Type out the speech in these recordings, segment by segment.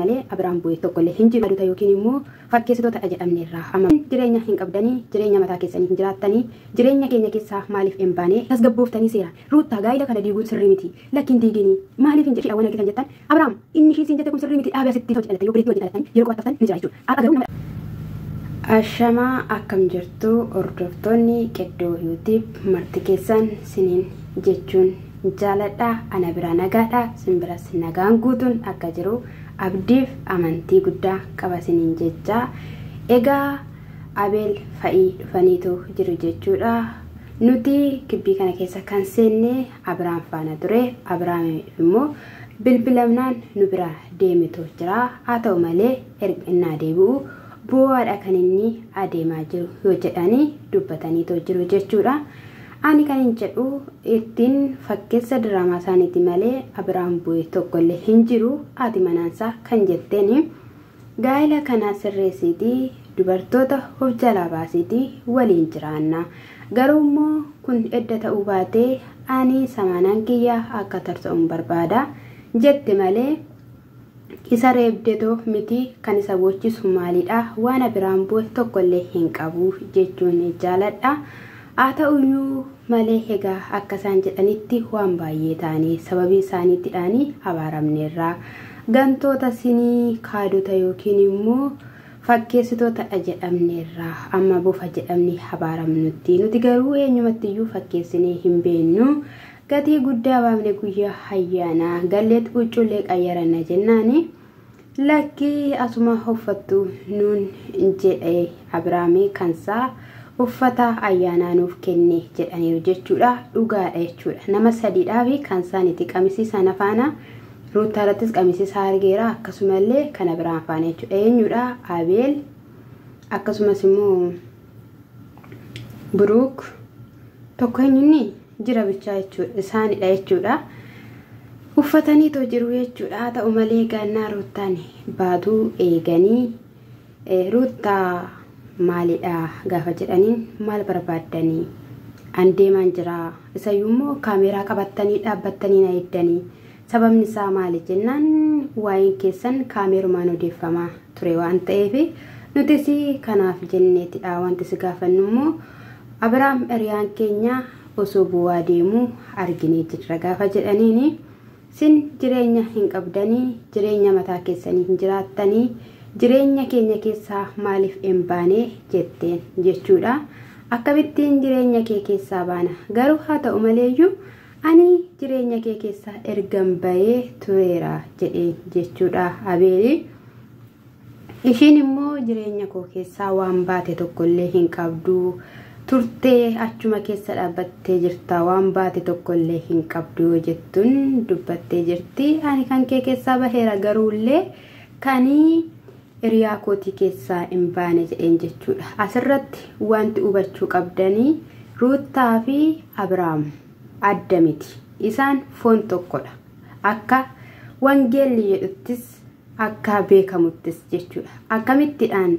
malee Abiraam bu'e tokkollee hin jiru yookiin immoo fakkeessitoota jedhamneerra. Amma jireenya hin qabdanii, jireenya mataa keessanii hin jiraattanii, jireenya keenya keessaa maaliif hin baane tasgabbooftanii seera. Ruuttaa, gaa'ila kana diiguun sirrii miti. Lakkiin diiginii maaliif hin jedhi awwan argitan jettan Abiraam inni ishii siin jette kun sirrii miti, dhaabee asitti hojii dhalatan yoo bireetti hojii dhalatan yeroo qofattaftan ni jira jechuudha. Har'a garuu nama Ashamaa, akkam jirtu hordoftoonni Qeddoo YouTube marti keessan siniin jechuun jaaladha. Ana bira nagaadha, sin biras nagaan guutuun akka jiru abdiif amantii guddaa qaba siniin jecha. Egaa Abeel fa'ii dhufaniitu jiru jechuudha. Nuti kibbii kana keessa kan seenne Abiraam faana ture. Abiraam immoo bilbilamnaan nu bira deemetu jira. Haa ta'u malee erga innaa deebi'u bu'aadha kan inni adeemaa jiru yoo jedhanii dubbataniitoo jiru jechuudha. Ani kan hin jedhu ittiin fakkeessa diraamaa isaaniiti malee Abiraam bu'e tokkollee hin jiru. Haati manaansaa kan jetteeni gaa'ela kana sirreessiitii dubartoota of jalaa baasiitii waliin jiraanna. Garuu immoo kun edda ta'uu baatee ani samaanaan kiyya akka tarsa'uun barbaada jette malee isa reebdetoo miti. Kan isa boochisu maalidha? Waan Abiraam bu'e tokkollee hin qabu jechuun jaaladha. Haa ta'uyyuu malee egaa akka isaan jedhanitti waan baay'ee ta'anii sababii isaaniittidhaanii abaaramneerra. Gantoota sinii kaadota yookiin immoo fakkeessitoota jedhamneerra. Amma bofa jedhamni abaaramnutti. Nuti garuu eenyumattiyyuu fakkeessinee hin beennu. Gatii guddaa baafne guyyaa ayyaanaa galleet huccuullee qayyaranna jennaani. Lakkii, asuma uffattu nuun jedhe Abiraamii kansaa uffata ayyaanaa nuuf kenne jedhaniiru jechuudha. Dhugaadha jechuudha. Nama sadiidhaa fi kan isaaniiti qamisii sana faana Ruuttaa irrattis qamisii isaa argeera, akkasumallee kana biraan faana jechuudha. Eenyudha? Abeel, akkasumas immoo Buruuk, tokko eenyunni jira bichaa jechuudha. Isaanidha jechuudha. Uffataniitoo jiru jechuudha. Haa ta'u malee gaannaa Ruuttaan baatuu eeganii Ruuttaa maalidha gaafa jedhaniin, maal barbaaddanii, an deemaan jira, isayyuu immoo kaameeraa qabattanii dhaabbattanii na eddanii, sababni isaa maali jennaan, waa'een keessan kaameerumaan odeeffamaa ture waan ta'eef nutis kanaaf jenneetidha. Wanti si gaafannu immoo Abiraam hiriyaan keenya osoo bu'aa deemuu arginee jirra gaafa jedhaniini, sin jireenya hin qabdanii, jireenya mataa keessanii hin jiraattanii, jireenya keenya keessaa maaliif hin baane jetteen jechuudha. Akkamittiin jireenya kee keessaa baana? Garuu haa ta'u maleeyyuu ani jireenya kee keessaa ergan bahee tureera jedhee jechuudha Abeeli. Ishiin immoo jireenya koo keessaa waan baate tokkollee hin qabdu. Turtee achuma keessa dhaabbattee jirta, waan baate tokkollee hin qabdu yoo jettuun dubbattee jirti. Ani kan kee keessaa baheera, garuullee kanii hiriyaa kootii keessaa hin baane jedheen jechuudha. Asirratti wanti hubachuu qabdanii Ruuttaa fi Abiraam adda miti. Isaan foon tokkodha. Akka wangeelli jedhuttis akka beekamuttis jechuudha. Akkamittidhaan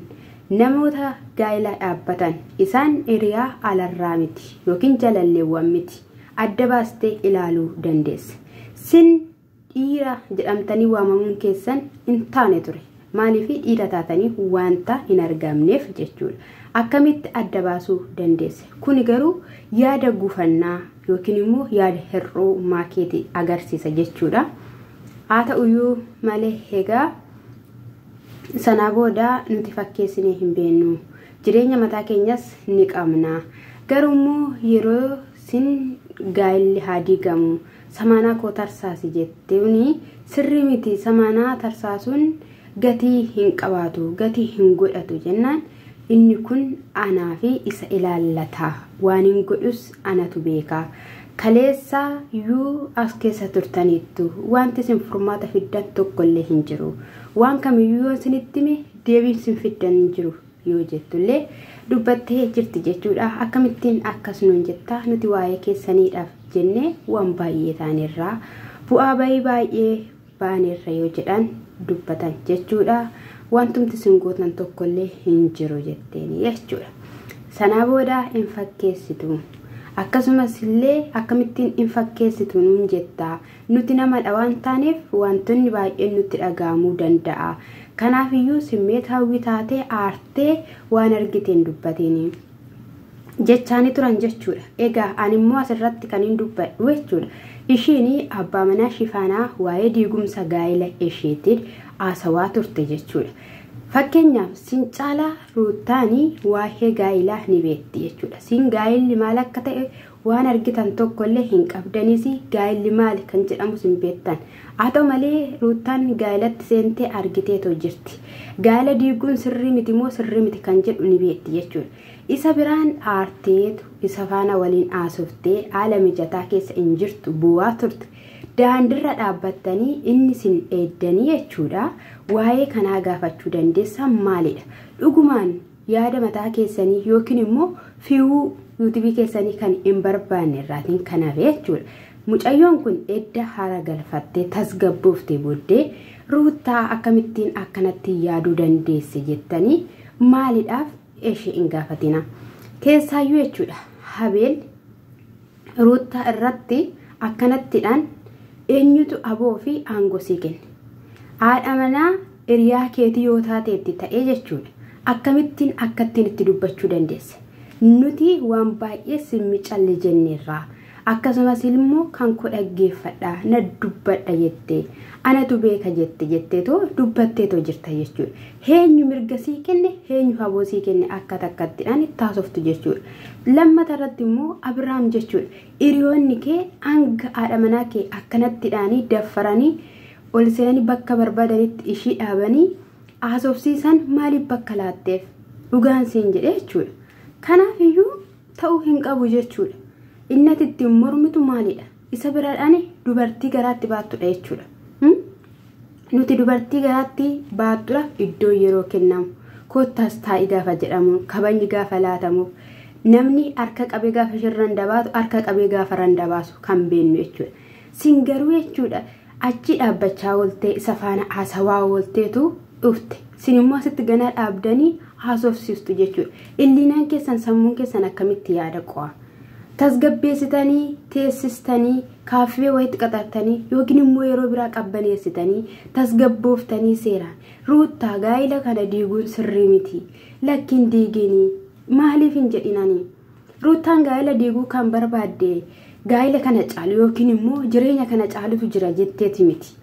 namoota gaa'ela dhaabbatan isaan hiriyaa alarraa miti yookiin jalalleewwan miti adda baastee ilaaluu dandeessa. Sin dhiira jedhamtanii waamamuun keessan hin taane ture. Maaliif? Dhiira taatanii wanta hin argamneef jechuudha. Akkamitti adda baasuu dandeesse? Kuni garuu yaada gufannaa yookiin immoo yaada hir'uu maakeetii agarsiisa jechuudha. Haa ta'uyyuu malee egaa sanaa booda nuti fakkeessinee hin beennu. Jireenya mataa keenyas ni qabna. Garuu immoo yeroo sin gaa'elli haa diigamu samaanaa koo tarsaasi jetteeni sirrii miti, samaanaa tarsaasuun gatii hin qabaatu, gatii hin godhatu jennaan, inni kun anaa fi isa ilaallata, waan hin godhus anatu beeka. Kaleessa iyyuu as keessa turtaniittu, wanti isin furmaata fiddan tokkollee hin jiru. Waan kamiyyuu yoo isinitti hime deebiin isin fiddan hin jiru yoo jettullee dubbattee jirti jechuudha. Akkamittiin akkas nuun jettaa? Nuti waa'ee keessaniidhaaf jennee waan baay'ee taanerraa, bu'aa bayii baay'ee baanerra yoo jedhan dubbatan jechuudha. Wantumti isin gootan tokkollee hin jiru jetteeni jechuudha. Sanaa booda hin fakkeessitu. Akkasumas illee akkamittiin hin fakkeessitu nuun jettaa. Nuti namadha waan taaneef wantoonni baay'een nutti dhaga'amuu danda'a. Kanaafiyyuu simmeet hawwii taatee aartee waan argiteen dubbatiin jechaanii turan jechuudha. Egaa ani immoo asirratti kan hin dubbadhu jechuudha. Ishiin abbaa manaa shifaanaa waa'ee diigumsa gaa'ela isheetiin haasawaa turte jechuudha. Fakkeenyaaf sin caalaa Ruuttaanii waa'ee gaa'elaa ni beekti jechuudha. Sin gaa'elli maal akka ta'e waan argitan tokkollee hin qabdanis gaa'elli maali kan jedhamu sin beektan. Haa ta'u malee Ruuttaan gaa'elatti seentee argiteetoo jirti. Gaa'ela diiguun sirrii miti moo sirrii miti kan jedhu ni beekti jechuudha. Isa biraan aarteetu isa faana waliin haasoftee haala mijataa keessa hin jirtu bu'aa turte. Daandirra dhaabbattanii inni sin eeddanii jechuudha. Waa'ee kanaa gaafachuu dandeessan maalidha? Dhugumaan yaada mataa keessanii yookiin immoo fi'uu yuutuubii keessanii kan hin barbaanne irraatiin kan hafe jechuudha. Mucayyoon kun edda hara galfattee tasgabbooftee booddee Ruuttaa akkamittiin akkanatti yaaduu dandeesse jettanii maaliidhaaf ishee hin gaafatina. Keessaayyuu jechuudha Habeel Ruuttaa irratti akkanattidhaan eenyutu aboo fi aangoo sii kenne? Haadha manaa hiriyaa keetii yoo taateetti ta'ee jechuudha. Akkamittiin akkattiin itti dubbachuu dandeesse? Nuti waan baay'ee simmi calli jenneerraa. Akkasumas immoo kan koo dhaggeeffadha na dubbadha jettee anatu beeka jette jetteetoo dubbatteetoo jirta jechuudha. Eenyu mirga sii kenne eenyu haboo sii kenne akka takkattiidhaan itti haasoftu jechuudha. Lammata irratti immoo Abiraam jechuudha. Hiriyoonni kee hanga haadha manaa kee akkanattiidhaan daffaranii ol seenanii bakka barbaadanitti ishii dhaabanii haasofsiisan maaliif bakka laatteef dhugaan siin jedhe jechuudha. Kanaaf iyyuu ta'uu hin qabu jechuudha. Inni ati ittiin mormitu maalidha? Isa biraadhaan dubartii garaatti baattudha jechuudha. Nuti dubartii garaatti baattuudhaaf iddoo yeroo kennamu kottaas taa'ii gaafa jedhamu kabajni gaafa laatamuuf namni harka qabee gaafa shirran dabaatu harka qabee gaafa randabaasu kan beennu jechuudha. Sin garuu jechuudha achi dhaabbachaa ooltee isa faana haasawaa oolteetu dhufte. Sin immoo asitti ganaa dhaabdanii haasofsiistu jechuudha. Illinaan keessan sammuun keessan akkamitti yaada qo'a? Tasgabbeessitanii teessistanii kaaffee wayitti qaxartanii yookiin immoo yeroo biraa qabbaneessitanii tasgabbooftanii seeraan Ruuttaa gaa'ela kana diiguun sirrii miti lakkiin diiginii maaliif hin jedhinanii Ruuttaan gaa'ela diiguu kan barbaadde gaa'ela kana caalu yookiin immoo jireenya kana caalutu jira jetteeti miti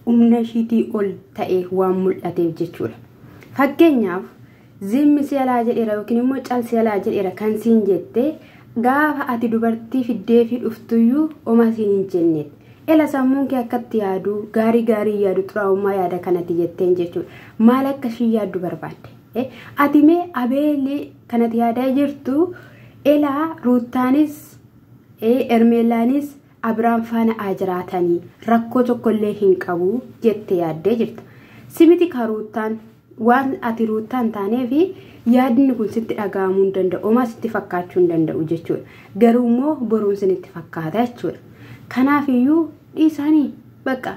humna ishiitii ol ta'e waan mul'ateef jechuudha. Fakkeenyaaf zimmi si alaa jedheera yookiin immoo calsi alaa jedheera kan siin jettee gaafa ati dubartii fiddee fi dhuftuyyuu oma siin hin jenneet. Ela sammuun kee akkatti yaadu gaarii gaarii yaadu xuraa'ummaa yaada kanatti jetteen jechuudha. Maal akka ishii yaaddu barbaadde? Ati mee Abeelii kanatti yaadaa jirtu elaa Ruuttaanis Ermeelaanis Abiraam faana haa jiraatanii rakkoo tokkollee hin qabu jettee yaaddee jirta. Simiti ka Ruuttaan waan ati Ruuttaan taaneefi yaadni kun sitti dhaga'amuu hin danda'u, homaa sitti fakkaachuu hin danda'u jechuudha. Garuu immoo boruun sinitti fakkaata jechuudha. Kanaaf iyyuu dhiisaanii bakka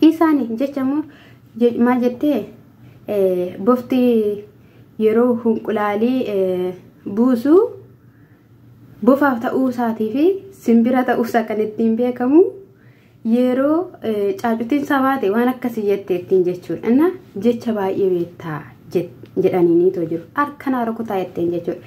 dhiisaanii jecha immoo maal jettee bofti yeroo hunqulaalii buusu bofaaf ta'uu isaatii fi simbira ta'uusaa kan ittiin beekamu yeroo caacutiin sabaate waan akkasii jette ittiin jechuudha. Inna jecha baay'ee beektaa jedhaniiniitoo jiru. Harkanaa rukutaa jetteen jechuudha.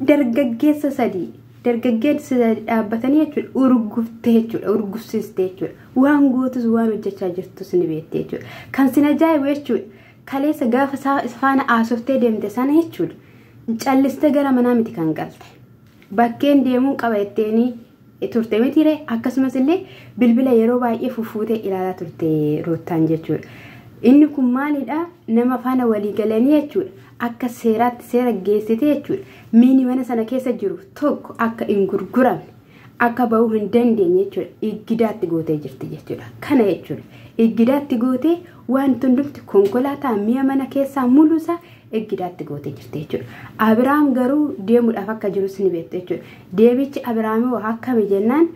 Dargaggeessa sadii dargaggeessa sadii dhaabbatanii jechuudha urguftee jechuudha urgufsiistee jechuudha. Waan gootus waan hojjechaa jirtus ni beekte jechuudha. Kan sin ajaa'ibu jechuudha. Kaleessa gaafa faana haasoftee deemte sana jechuudha. Callistee gara manaa miti kan galte. Bakkeen deemuun qaba jetteenii turte mitiire akkasumas illee bilbila yeroo baay'ee fuffuutee ilaalaa turte Ruuttaan jechuudha. Inni kun maalidha? Nama faana walii galanii jechuudha. Akka seeraatti seera geessite jechuudha. Miini mana sana keessa jiru tokko akka hin gurguramne akka bahuu hin dandeenye jechuudha. Iggidaatti gootee jirti jechuudha. Kana jechuudha. Iggidaatti gootee wanti hundumti konkolaataa mi'a mana keessaa muluusaa iggidaatti gootee jirti jechuudha. Abiraam garuu deemuudhaaf akka jirus ni beektu jechuudha. Deemichi Abiraam akkami jennaan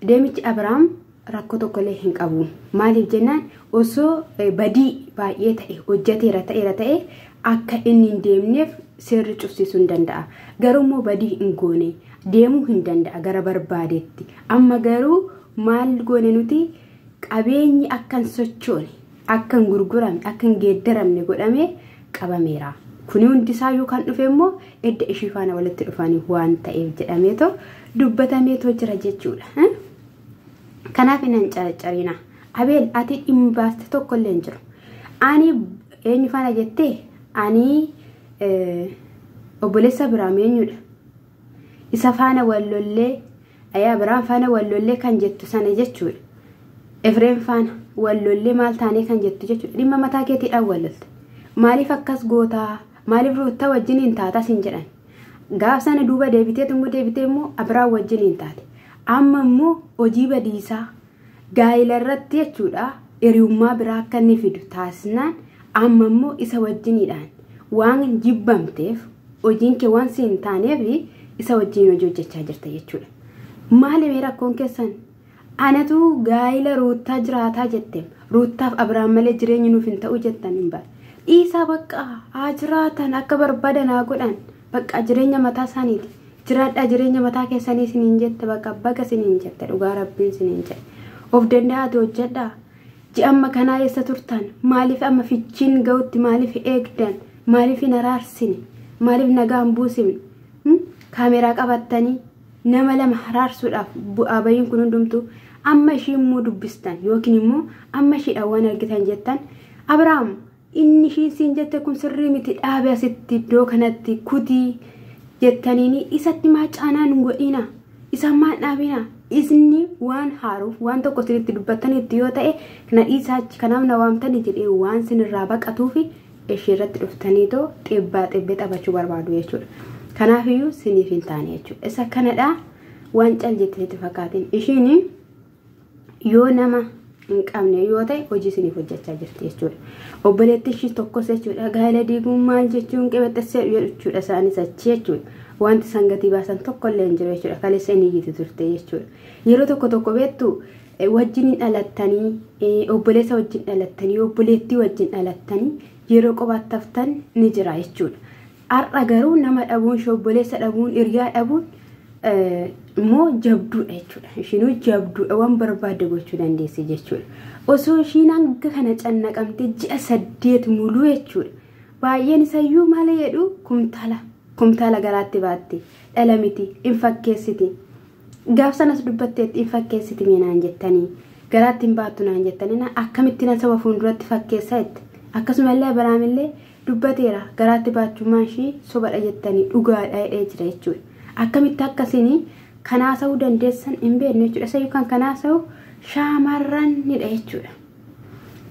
deemichi Abiraam rakkoo tokkollee hin qabu. Maaliif jennaan osoo badii baay'ee ta'e hojjeteera ta'eera ta'e akka inni hin deemneef seerri cufsiisuu hin danda'a. Garuu immoo badii hin goone deemuu hin danda'a gara barbaadetti. Amma garuu maal goone nuti qabeenyi akka hin sochoone, akka hin gurguramne, akka hin geeddaramne godhamee qabameera. Kuni hundisaayyuu kan dhufe immoo edda ishii faana walitti dhufanii waan ta'eef jedhameetoo dubbatameetoo jira jechuudha. Kanaaf hin carcarina. Abeel ati dhimma baaste tokkollee hin jiru. Ani eenyu faana jettee ani obboleessa Abiraam eenyudha? Isa faana wal lollee Abiraam faana wal lollee kan jettu sana jechuudha. Efreem faana wal lollee maal taanee kan jettu jechuudha. Dhimma mataa keetiidhaan wal lolte. Maaliif akkas gootaa? Maaliif Ruuttaa wajjin hin taatas hin jedhan. Gaaf sana duuba deebitee immoo deebitee immoo Abiraam wajjin hin taate. Amma immoo hojii badiisaa gaa'ela irratti jechuudha hiriyummaa biraa akka inni fidu taasisnaan amma immoo isa wajjiniidhaan waan jibbamteef hojiin kee waan si hin taaneef isa wajjin hojii hojjechaa jirta jechuudha. Maali rakkoon keessan? Anatu gaa'ela Ruuttaa jiraataa jetteem Ruuttaaf Abiraam malee jireenyi nuuf hin ta'u jettan hin baane. Dhiisaa bakka haa jiraatan akka barbaadan haa godhan bakka jireenya mataa isaaniiti. Jiraadhaa jireenya mataa keessanii isiniin jette bakka baga isiniin jette dhugaa rabbiin isiniin jedhe. Of danda'aati hojjedhaa. Ji'a amma kanaa eessa turtan? Maaliif amma fichiin ga'utti maaliif eegdan? Maaliif hin araarsine? Maaliif nagaa hin buusifne? Kaameraa qabattanii nama lama araarsuudhaaf bu'aa bahiin kun hundumtuu amma ishii immoo dubbistan yookiin immoo amma ishiidhaan waan argitan jettan Abiraam inni ishiin siin jette kun sirrii miti dhaabe asitti iddoo kanatti kutii jettaniini isatti maa caanaa nu godhina isa maa dhaabina isni waan haaruuf waan tokko isinitti dubbattanitti yoo ta'e kana dhiisaa achi kanaaf na waamtanii jedhee waan sinirraa baqatuufi ishee irratti dhuftaniitoo xibbaa xibbee taphachuu barbaadu jechuudha. Kanaafiyyuu siniif hin taane jechuudha. Isa kanadhaa waan cal jetteetti fakkaatiin ishiin yoo nama hin qabne yoo ta'e hojii isiniif hojjechaa jirti jechuudha. Obboleetti ishii tokkos jechuudha gaa'ela diiguun maal jechuun qebaxxessee jechuudha isaanis achi jechuudha. Wanti isaan gatii baasan tokkollee hin jiru jechuudha. Kaleessa inni iyyiti turte jechuudha. Yeroo tokko tokko beektu wajjin dhalattanii obboleessa wajjin dhalattanii obboleettii wajjin dhalattanii yeroo qobaatti haftan ni jira jechuudha. Har'a garuu nama dhabuun ishee obboleessa dhabuun hiriyaa dhabuun immoo jabduudha jechuudha. Ishiinuu jabduudha waan barbaadde gochuu dandeessi jechuudha. Osoo ishiin hanga kana cannaqamtee ji'a 8 muluu jechuudha. Baay'een isayyuu maal jedhu kumtaala garaatti baatte dhala miti hin fakkeessiti. Gaaf sanas dubbatteetti hin fakkeessiti mee naan jettanii garaatti hin baattu naan jettanii akkamitti na saba fuulduratti fakkeessa jette. Akkasumallee Abiraamillee dubbateera garaatti baachummaan ishii sobadha jettanii dhugaadha jedhee jira jechuudha. Akkamitti akkasiin kanaasa'uu dandeessan hin beeknu jechuudha. Isa yookaan kanaasa'u shaamarranidha jechuudha.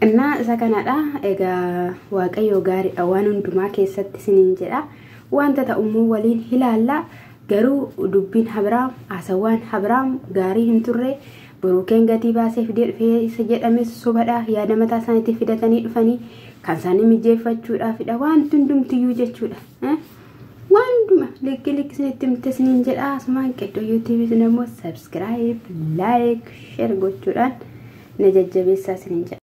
Innaa isa kanadha. Egaa Waaqayyo gaariidha waan hundumaa keessatti isiniin jedha. Wanta ta'ummoo waliin ilaalla. Garuu dubbiin Abiraam haasawaan Abiraam gaarii hin turre. Buruukeen gatii baasee fidee dhufee isa jedhames sobadha. Yaada mataa isaaniitti fidatanii dhufanii kan isaanii mijeeffachuudhaafidha. Wanti hundumtiyyuu jechuudha. Waan hunduma likki likki isinitti himte isiniin jedha. Asumaan qeddoo yuutuubii isin immoo sabskiraayib, laayik, sheer gochuudhaan na jajjabeessaa isiniin jedha.